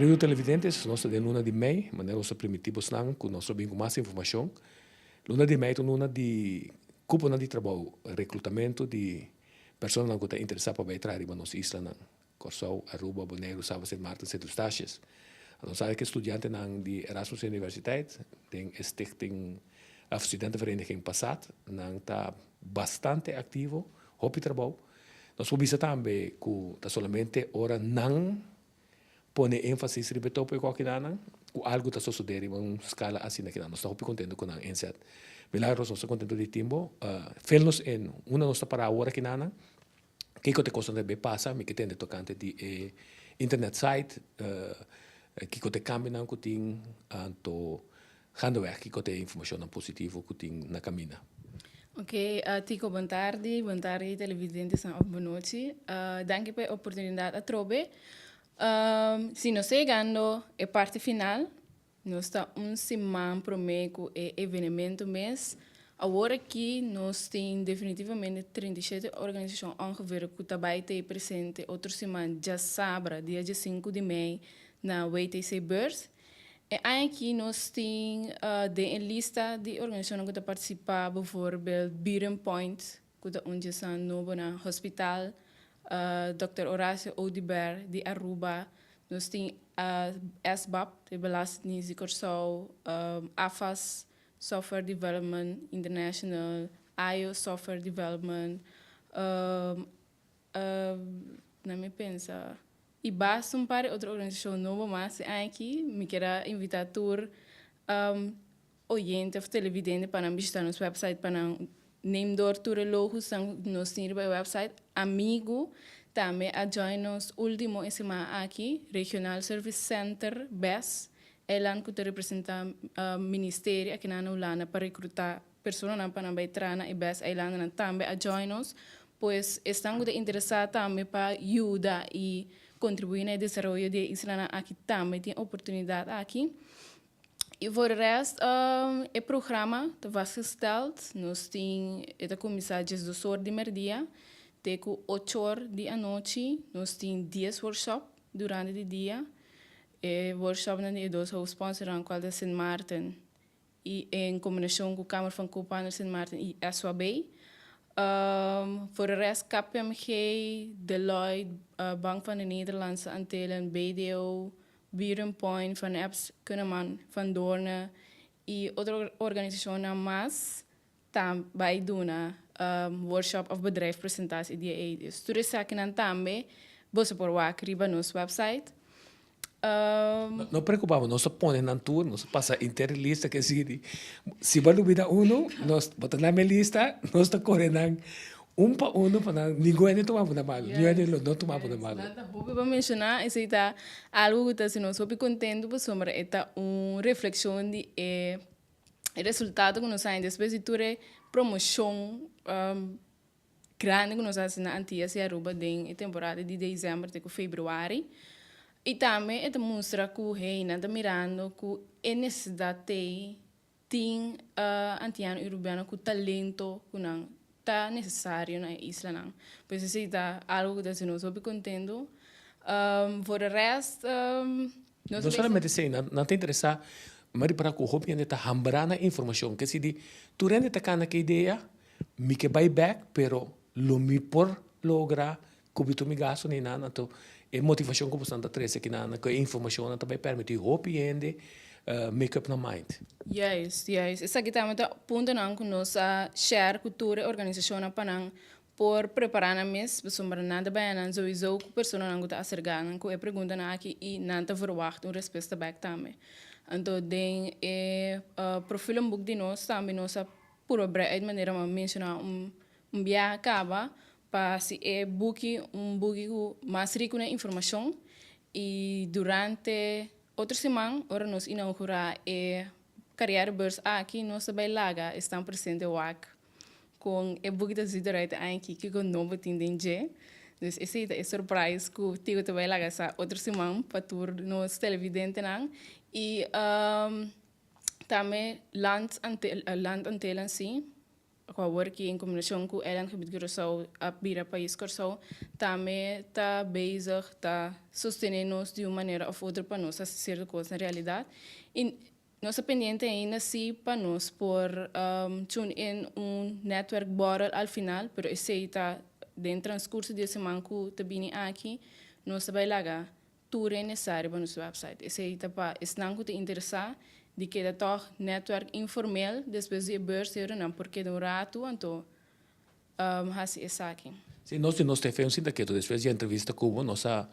Kerido televidentes, nos ta den luna di mei, manera nos a primiti bosnan ku nos lo bin ku mas informashon. Luna di mei ta un luna di kuponan di trabou, reklutamentu di personanan ku ta interesá pa bai traha riba nos islanan, Kòrsou, Aruba, Boneiru, Saba, Sint Maarten, Sint Eustatius. Nos sabi ku e studiantenan di Erasmus Universiteit den e stichting òf studentenvereniging Pasat nan ta bastante aktivo, hopi trabou. Nos por bisa tambe ku ta solamente ora nan pone énfasis riba e tópiko akinan ku algu ta sosodé riba un skala asina kinan. Nos ta hopi kontentu ku nan inzet. Milagros, nos ta kontentu di tin bo. Fel nos in unda nos ta pará awor akinan. Kiko ta e kosnan ta debe pasa? Mi ke tende tokante di e internet site, kiko ta e kambionan ku tin, anto gaandeweg kiko ta e informashonnan positivo ku tin na kaminda. Ok, Tico bon tardi, bon tardi televidentesnan of bon nochi. Danki pa e oportunidat atrobe. Si nos ta yegando e parti final, nos ta un siman prome ku e evenemento mes. Awor aki nos tin definitivamente 37 organisashon ongeveer ku ta bai ta e presente otro siman djasabra dia 5 di mei na WTC Beurs. E aña aki nos tin den e lista di organisashonnan ku ta partisipá bijvoorbeeld Biren Point ku ta un djesan nobo na hospital, Dòkter Horacio Oduber di Aruba, nos tin SBAP, de Belastingdienst di Kòrsou, AFAS Software Development International, ayo Software Development, na mi pensa y basta un par di otro organisacion nobo mas e aña aki. Mi kier a invita tur oyente of televidente pa nan bishita nos website pa nan neem door tur e logosnan cu nos tin riba e website. Amigu tambe a join nos ultimo e siman aki, Regional Service Center, bes, eiland cu ta representa ministerio aki na Hulanda pa recruta Personanan pa nan bai traha na e bes eilandennan tambe a join nos, pues esnan ku ta interesá tambe pa yuda i kontribuí na e desaroyo di e islanan aki tambe tin oportunidat aki. I voor de rest e programa ta vastgesteld, nos tin e ta kuminsá 12 or di merdia te ku ocho or di anochi, nos tin dies workshop durante di dia, e workshopnan di e dos hoofdsponsornan kual ta Sint Maarten i en kombinashon ku Kamer van Koophandel Sint Maarten i SWB. Voor de rest KPMG, Deloitte, Bank van de Nederlandse Antillen, BDO, Buren Point, Van Eps, Kunneman, Van Doorne i otro organisashonnan mas ta bai duna workshop òf bedrijfpresentatie dia ei. Dus tur esakinan tambe boso por wak riba nos website. No preocupa bo, nos ta pone nan tur, nos ta pasa inter lista ke si si bo a lubida uno, nos bo ta na mi lista, nos ta kore nan un pa uno pa nan ningun hende tuma bo na malo, ningun hende lo no tuma bo na malo. Nan ta hopi pa menshoná, esei ta algu ku ta hasi nos hopi kontentu pasobra e ta un reflekshon di e resultado ku nos haña despues di tur e promoshon grandi ku nos a hasi na Antias i Aruba den e temporada di desèmber te ku febrüari. I tambe e ta mustra ku hey nan ta mirando ku e nesesidat t'ei tin antiano i rubiano ku talento ku nan ta nesesario na e islanan. Pues esei ta algu ku ta hasi nos hopi kontentu. For de rest nos No solamente esei, nan ta interesá, mi a ripará ku hopi hende ta hambrá na informashon. Ke si di tur hende ta kana ku e idea, Mi ke bai bek pero lo mi por logra kubri tur mi gasto ni nada anto e motivashon ku boso ta trese aki nan ku e informashonnan ta bai permiti hopi hende make up nan mind. Juist, juist. Esaki tambe ta puntonan ku nos a share ku tur e organisashonnan pa nan por prepará nan mes pasobra nan ta bai nan souiso ku personanan ku ta aserká nan ku e preguntanan aki i nan ta verwagt un respuesta bek tambe. Anto den e profilenboek di nos tambe nos a Puro brei manera mi a menshoná un biaha kaba pa hasi e buki un buki ku mas riku na informashon i durante otro siman ora nos inaugurá e Carrièrebeurs aki nos ta bai laga esnan presente wak kon e buki ta ziet eruit aña aki kiko nobo tin den dje. Dus esei ta e surprise ku Tigo ta bai laga sa otro siman pa tur nos televidentenan i Tambe Land Antillen si, Ku awor ki en kombinashon ku Eilandgebied Curaçao a bira Pais Kòrsou, tambe ta bezig ta sostené nos di un manera òf otro pa nos hasi sierto kos na realidat. I nos ta pendiente ainda si pa nos por tune in un netwerkborrel al final, pero esei ta den transkurso di e siman ku ta bini aki nos ta bai laga tur e nesario pa nos website. Esei ta pa esnan ku ta interesá di keda tòg netwerk informel despues di e beurs ei ora nan por keda un ratu anto hasi esaki. Sí, nos di nos TV un sinta ketu despues di e entrevista ku bo nos a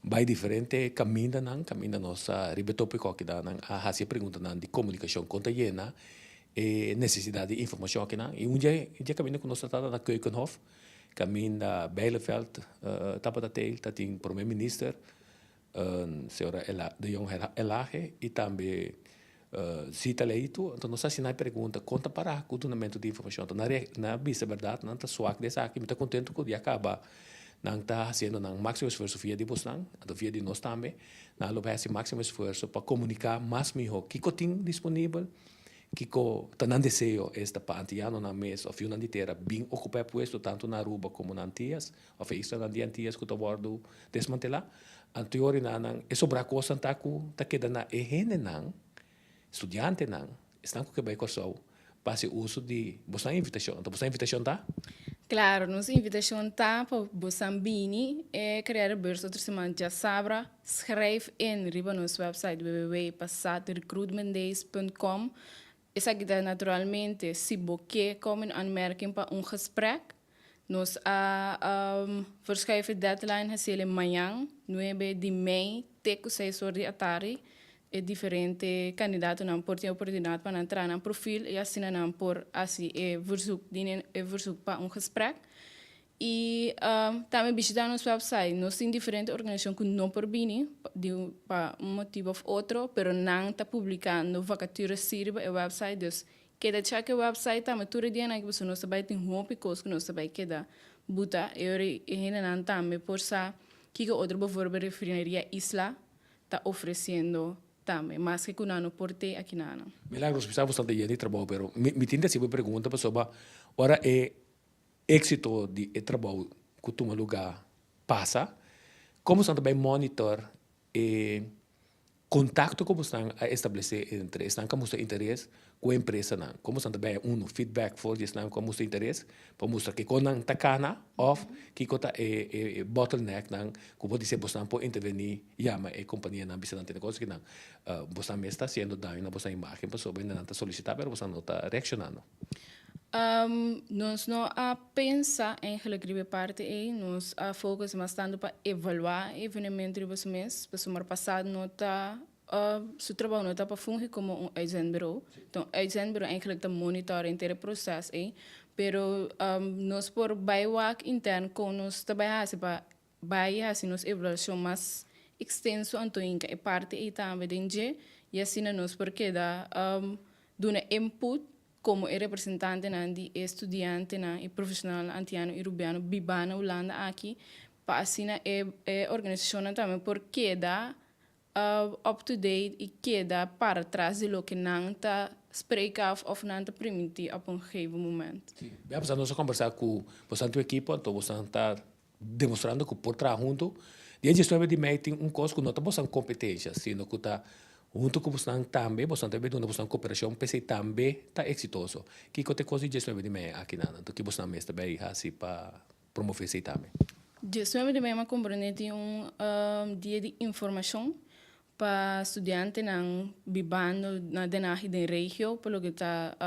bai diferente kamindanan, kaminda nos a riba e topiko aki nan a hasi e preguntanan di komunikashon kon ta yena e nesesidat di informashon akinan i un dje kaminda ku nos ta trata na Keukenhof Caminda Bijleveld tabata teel ta tin prome minister señora de Jong Elhage y tambe Zita Leito. Enton nos a haci nan e pregunta con ta para cu dunamento di informacion. Enton nan a bisa berdad nan ta swak di esaki. Mi ta contento cu ya caba nan ta haciendo nan maximo esfuerzo via di bosnan anto via di nos tambe. Nan lo bay haci maximo esfuerzo pa comunica mas miho kico tin disponibel. Kiko ta nan deseo esta pa antianonan mes òf yunan di tera bin okupá e puesto tantu na Aruba komo na Antias òf e islanan di Antias ku ta wòrdu desmantelá? Anteorinanan e sobrá kosnan ta ku ta keda na e hendenan, studiantenan, esnan ku ke bai Kòrsou pa hasi uso di bosnan invitashon. Anto bosnan invitashon ta? Klaro, nos invitashon ta pa bosan bini e Carrièrebeurs otro siman djasabra. Schrijf in riba nos website www.pasatrecruitmentdays.com. Esaki ta naturalmente si bo ke kom in aanmerking pa un gesprek. Nos a verschuif e deadline hasiel e mañan nuebe di mei te ku seis or di atardi. E diferente kandidatonan por tin oportunidat pa nan traha nan profil i asina nan por hasi e verzoek, dina e verzoek pa un gesprek. I tambe bishita nos website. Nos tin diferente organisashon ku no por bini di pa un motibu òf otro, pero nan ta publikando vakatura si riba e website. Dus keda chèk e website tambe tur e dianan aki pasobra nos ta bai tin hopi kos ku nos ta bai keda buta. E ora e hendenan tambe por sa kiko otro bovorbel Refineria Isla ta ofresiendo tambe, maske ku nan no por te aki nan. Milagros, mi sa bo ta yen di trabou, pero mi tin di hasi bo e pregunta pasobra ora e Éxito di e trabou ku tuma lugá pasa, komo esnan ta bai monitor e kontakto ku esnan a establesé entre esnan ku a mustra interes ku e empresanan? Komo esnan ta bai unu feedback for di esnan ku a mustra interes pa mustra kiko nan ta kana òf kiko ta e bottlenecknan ku bo di bosnan por intervení yama e kompanianan bisa nan tene kos ku nan bosnan mes ta hasiendo daño na bosnan imágen pasobra nan ta solisitá pero bosnan no ta reakshonando. Nos no a pensa eigenlijk riba e parti ei, nos a focus mas tanto pa evaluá e evenemento riba su mes, pasobra pasado no ta su trabou no ta pa fungi komo un uitzendbureau. Enton uitzendbureau eigenlijk ta monitor henter e proces ei, pero nos por bai wak intern kon nos ta bai hasi pa bai hasi nos evaluashon mas ekstenso anto hinka e parti ei tambe den dje i asina nos por keda duna input komo e representantenan di e studiantenan i profeshonalnan antiano i rubiano bibá na Hulanda aki pa asina e e organisashonnan tambe por keda up to date i keda para tras di loke nan ta spreek af of nan ta primintí op un gegeven moment. Sí, bia pasá nos a kombersá ku bosan tu ekipo anto bosan ta demostrando ku por traha huntu. Dia diesnuebe di mei tin un kos ku no ta bosan kompetensha sino ku ta huntu ku bosnan tambe bosan ta duna bosnan koperashon p'esei tambe ta eksitoso. Kiko ta e kos di diesnuebe di mei aki nan anto ki bosnan mes ta bai hasi pa promove esei tambe? Diesnuebe di mei mi a komprende tin un dia di informashon pa studiantenan bibando na Den Haag i den regio pa loke ta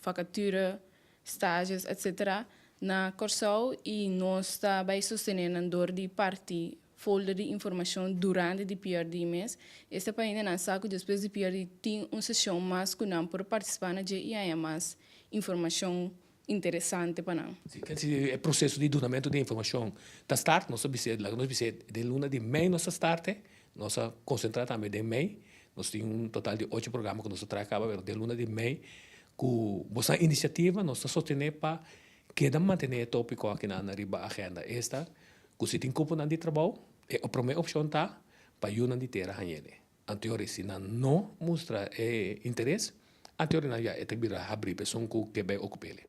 vakature, stages etc. Na Kòrsou i nos ta bai sostené nan dor di parti folder di informashon durante di PRD mes. Esta pa hendenan sa ku despues di PRD tin un seshon mas ku nan por partisipá na dje i haña mas informashon interesante pa nan. Si, si e proseso di dunamentu di informashon ta start, nos ta bis'é, laga nos bis'é den luna di mei nos ta start, nos a konsentrá tambe den mei. Nos tin un total di ocho programa ku nos ta traha kaba, pero den luna di mei ku boso inisiativa nos ta sostené pa keda mantené e tópiko akinan riba agenda. Esta ku si tin kuponan di trabou, e promé opshon ta pa yunan di tera hañ'é. Anteori si nan no mustra e interes, anteori nan ya e ta bira habrí pa esun ku ke bai okup'é.